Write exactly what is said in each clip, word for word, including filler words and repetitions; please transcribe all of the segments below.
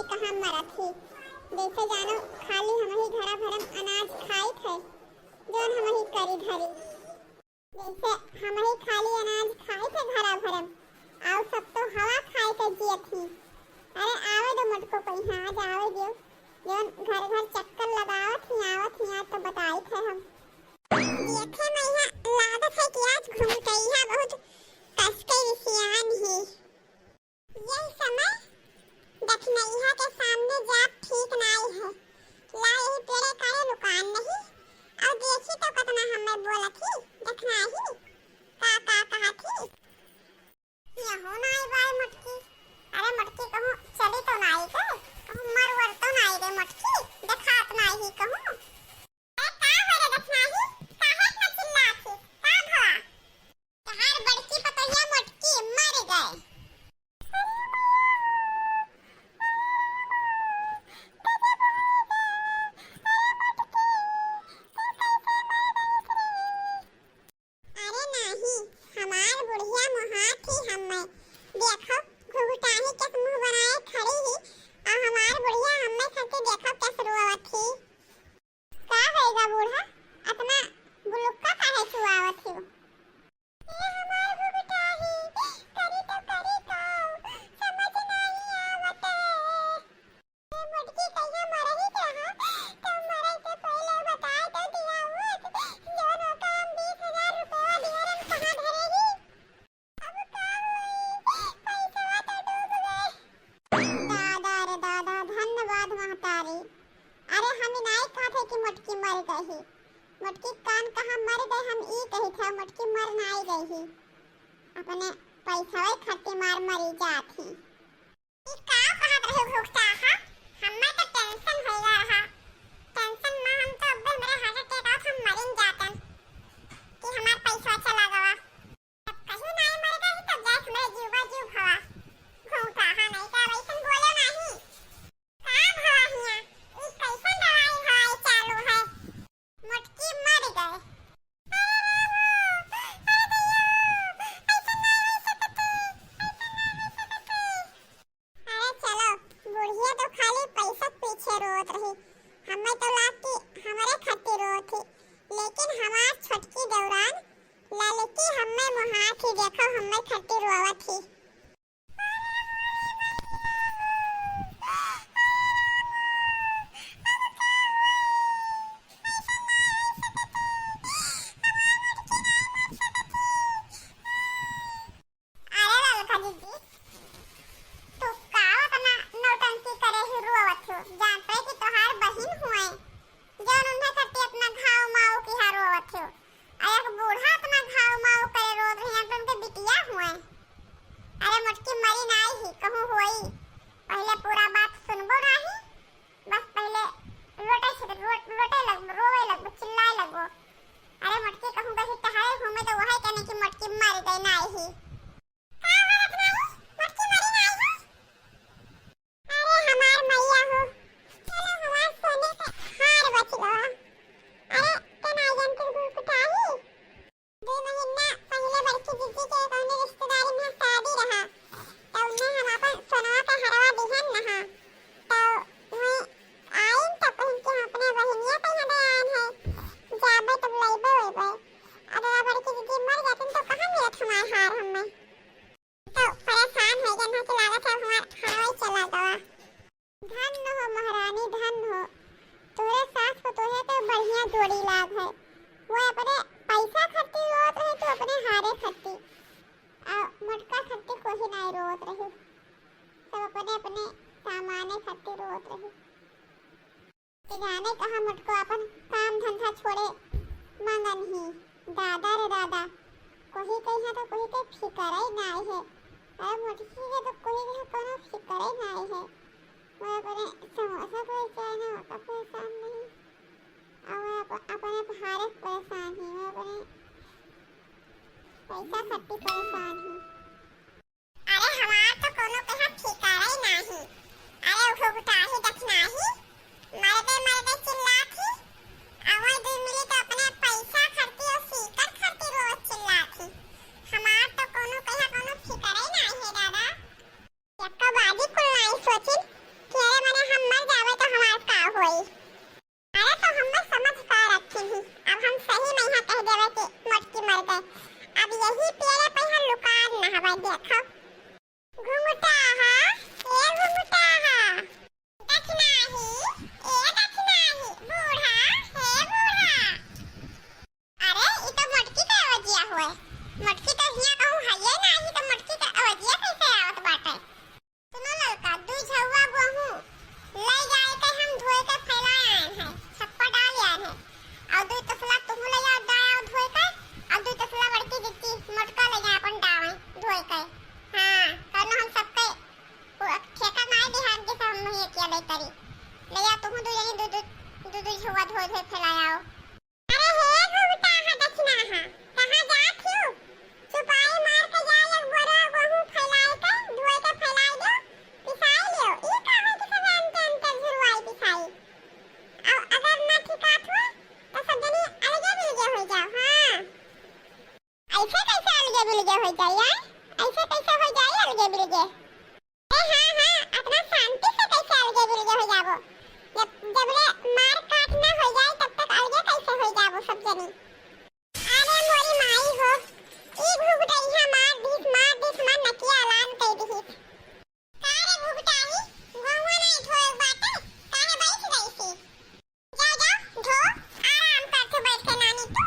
कहाँ मरत ही, जैसे जानो खाली हमही घरा भरम अनाज खाइत है, जौन हमही करी धरी। जैसे हमही खाली अनाज खाइत है घरा भरम, आउ सब तो हवा खाइ के जियत ही। अरे आवे दो मोटको कहिया, आज आवे दियो, जौन घर घर चक्कर लगावत ही, आवत ही, आज तो बताइत है हम। देखे मैया, लागत है कि आज घुंघटैया बहुत कस के रिसियान ही। यही समय दखनैहा के सामने जाब ठीक नाई है। ला यही पेड़े काहे लुकान नहीं? और देखी तो कतना हमें बोलत ही, दखनाही। का, का कहत ही? यहो नाई बाय मोटकी। अरे मोटकी कहूँ चली तो नाई के? कहूँ मर वर तो नाई रे मोटकी? देखात नाई ही कहूँ। अरे का हो रे दखनाही? काहे इतना चिल्लात ही? का भवा? तहार बड़की पतोहिया मोटकी मर गए। अरे नाही, हमार बुढ़िया मोहात ही हम्मे। देखो, घुघुटाही के मुँह बनाए खड़ी ही, और हमार बुढ़िया हम्मे खातिर देखो कैसे रोवत ही। का होइगा बूढ़ा, अतना बुलुक्का काहे चुआवत हो? ए हमार घुघुटाही, करी तो करी का, समझ नाही आवत। ए मोटकी कहिया मरही के हा, तो मरे से पहिले बताए तो दिया हुत, जौन ओका हम बीस हजार रुपया दिहरन कहाँ धरे ही? अब का होई? पैसवा तो डूब गए। दादा रे दादा, धन्यवाद महतारी। अरे हम ई नाई कहत है कि मोटकी मर गई। मोटकी कान कहाँ मर गए, हम ई कहित है, मोटकी मर नाई गई ही। अपने पैसवे खातिर मार मरी जात ही। ई का कहत रहे घुघुटाहा? हम्मे तो tension होइगा रहा। Tension में हम तो अब्बे हमरे heart attack आवत, हम मरिन जातन कि हमार पैसवा चला गवा। जब कहीं नाई मर गई, तब जाए हमरे जीवा जीव भवा। घुघुटाहा नाई का वैसन बोले नाही। का भवा हिया? ई कैसन दवाई हवाई चालू है? मोटकी मर गए। अरे चलो, बुढ़िया तो खाली पैसा के पीछे रोत रही। हमें तो लाग कि हमरे खातिर रोत ही, लेकिन हमार छोटकी देवरान ललकी हमें मोहात ही, देखो हमें खातिर रोवत ही। अरे ललका दीदी, तू का उतना नौटंकी करे ही रोवत हो? जानत है कि तोहार बहिन हुए, जौन उन्हें खातिर अपना घाव माऊ की हा रोवत हो। आ एक बूढ़ा अपना घाव माऊ करे रोवत रही, तो उनके बिटिया हुए। अरे मोटकी मरी नाई ही, कहूँ होई। पहिले पूरा बात सुनबो नाही, बस पहिले लोटे से रो-, लोटे लगबो, रोवे लगबो, चिल्लाए लगबो। अरे मोटकी कहूँ कहीं टहरे घूमे तो वही कहने की मोटकी मर गई नाई ही। का हो रखनाही? मोटकी मरी नाई हो? अरे हमार मैया हो, चलो हमार सोने के हार बच गवा। अरे ते नाई जानते घुघुटाही? दो महीना पहिले बड़की जीजी के कौने रिश्तेदारी में शादी रहा, तो उनमें हम अपन सोनवा के हरवा दिहन नहा, तो वहीं आइन तो कहिन कि हम अपने बहिनिया के यहाँ दे आन है, जाबे तब लइबे ओइबे। अरे बड़की जीजी मर जातिन तो कहाँ मिलत हमार हार हमें? तो परेशान है, जन है कि लागत है हमार हरवा चला गवा। धन्य हो महारानी, धन्य हो। तोहरे सास को तोहे तो बढ़िया जोड़ी लाग है। वो अपने पैसा खातिर रोत रहे, तो अपने हारे खातिर। आ मोटका खातिर कोई नहीं रोत रहे। सब अपने अपने सामाने खातिर रोत रहे। तो जाने कहाँ मोटको अपन काम धंधा छोड़े मंगन ही। दादा रे दादा, कोही कहिया तो कोही के फिकर ही नाई है। अरे मोटकी के तो कोही के कोनो फिकर ही नाई है। वो अपने समोसा को चाहे ना, ओका परेशान नहीं। और वो अप-, अपने हारे परेशान ही, वो अपने पैसा खातिर परेशान ही। अरे हमार तो कोनो कहा ठिकाना ही नाही। अरे उठो उठाही दखनाही, मरदे मरदे चिल्लात ही। अवै दुई मिली तो अपने पैसा खरती और सीकर खरती रोज चिल्लात ही। हमार तो कोनो कहा कोनो फिकर ही नाही है दादा। यक्का बाजी कुल नाही सोचिन कि तरी। ले जा, तुहूँ दू जनी दू, दू, दू, दू झउवा धोए, धोए फैलाए आओ। अरे हे घुघुटा, हाँ दखिना, हाँ कहाँ जात हिउ? चुपाई मार के जा, एक बोरा गोहूँ फैलाए के, धोए के फैलाए दियो, पिसाई लियो। ई का है कि सब अंते अंते झुरवाई पिसाई? अब अगर ना ठिकात हुए, तो सब जनी अलगे बिलगे हो जाओ। हाँ, ऐसे कैसे अलगे बिलगे हो जाए, आय? ऐसे कैसे हो जाए अलगे बिलगे? ए हाँ, हाँ, अपना शांति से कैसे अलगे बिलगे हो जाबो? जब, जब ले मार काट ना हो जाए, तब तक अलगे कैसे हो जाबो सब जनी? अरे मोरी माई हो, ई घुघुटैया मार दिस, मार दिस, मार नकिया लाल कई दिस। का रे घुघुटाही, गोहुआ नहीं धोए बाटे, काहे बैठ गई सी? जाओ, जाओ, धो, आराम कर तू बैठ के नानी तू।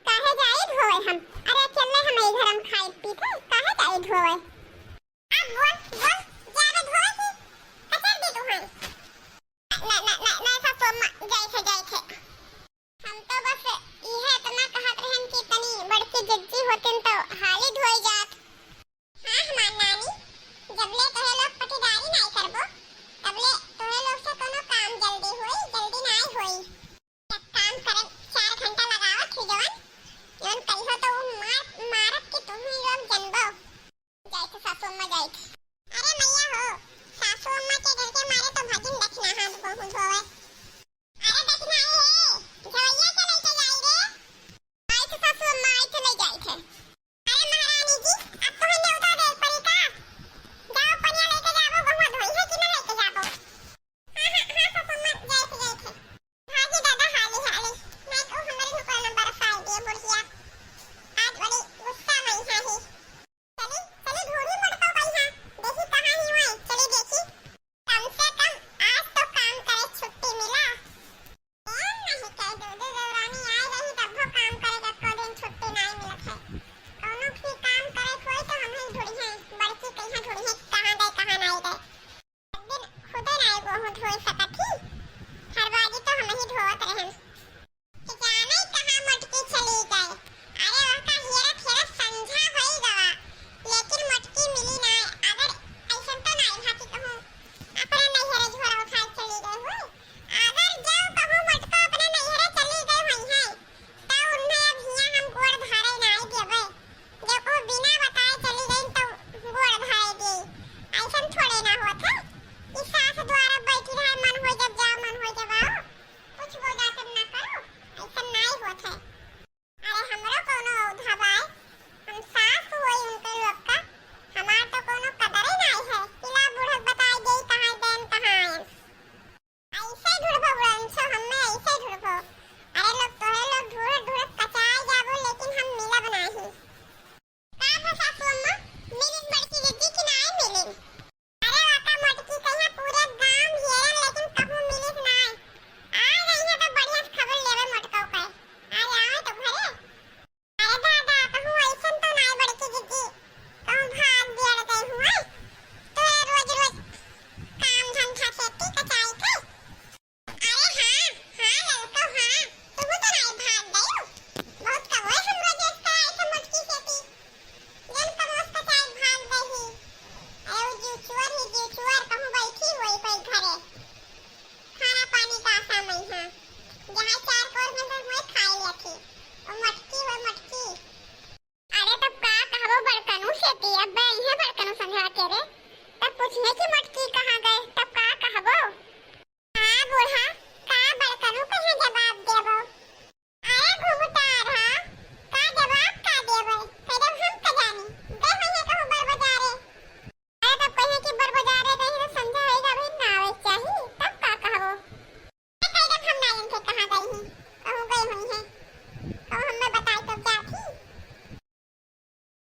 काहे जाई धोए हम? अरे अकेले हम ई घर में खाई पी थे, काहे जाई धोए? अब बोल, बोल, जाबे धोए की? कचर दी तू हैं। ना, ना, ना, ना, सासू अम्मा, जाई थे, जाई थे। हम तो बस इहे इतना कहत रहन कि तनी बड़की जिज्जी होतिन तो हाली धोई जात। हाँ, हमार नानी, जबले तोहे लोग पटीदारी नाई करबो, तबले तोहे लोग से कोनो काम जल्दी होई, जल्दी नाई होई। एक काम करब, चार घंटा लगावत ही जवन, जवन कहियो तो उ मार, मारब कि तुहू लोग जनबो। जाइत सासू अम्मा जाइत। अरे मैया हो, सासू अम्मा के डर के मारे तो भागिन दखिना हाथ गोहूँ धोवे। अरे दखिना हे, झवैया के लेके जाई रे। आइत सासू अम्मा, आइत ले जाइत है। अरे महारानी जी, अब तोहे नेवता दे पड़ी का? जाओ पनिया लेके जाबो, गोहुआ धोई है कि ना लेके जाबो? हाँ, हाँ, हाँ, सासू अम्मा, जाइत, जाइत है। भागी दादा हाली, हाली, नहीं तो हमरे ऊपर न बरसाई दिए बुढ़िया। आज बड़ी गुस्सा में है ही। चली, चली ढूंढी मोटको भैया, देखी कहाँ ही हुए, चली देखी। कम से कम आज तो काम करे छुट्टी मिला। ए, नहीं कह दो, दो देवरानी आए रही, तब वो काम करे का को दिन छुट्टी नहीं मिलत है। कौनो भी काम करे कोई तो हम ही ढूंढी है, बड़की कहाँ ढूंढी है, कहाँ गए, कहाँ नहीं गए। एक दिन खुदे नाई गोहूँ धोए सकत ही, हर बाजी तो हम ही धोवत रहन। कि जाने कहाँ मोटकी चली गए। अरे ओहका हेरत हेरत संझा होई गवा, लेकिन मोटकी मिली नाई। अगर ऐसन तो नाई भा कि कहूँ अपने नैहरे झोरा उठाए चली गई हुई। अगर जब कहूँ मोटको अपने नैहरे चली गई हुई है, तो उन्हें अब हियाँ हम गोड़ धरे नाई देबे। जब वो बिना बताए चली गई तो गोड़ धरे दे, ऐसन थोड़े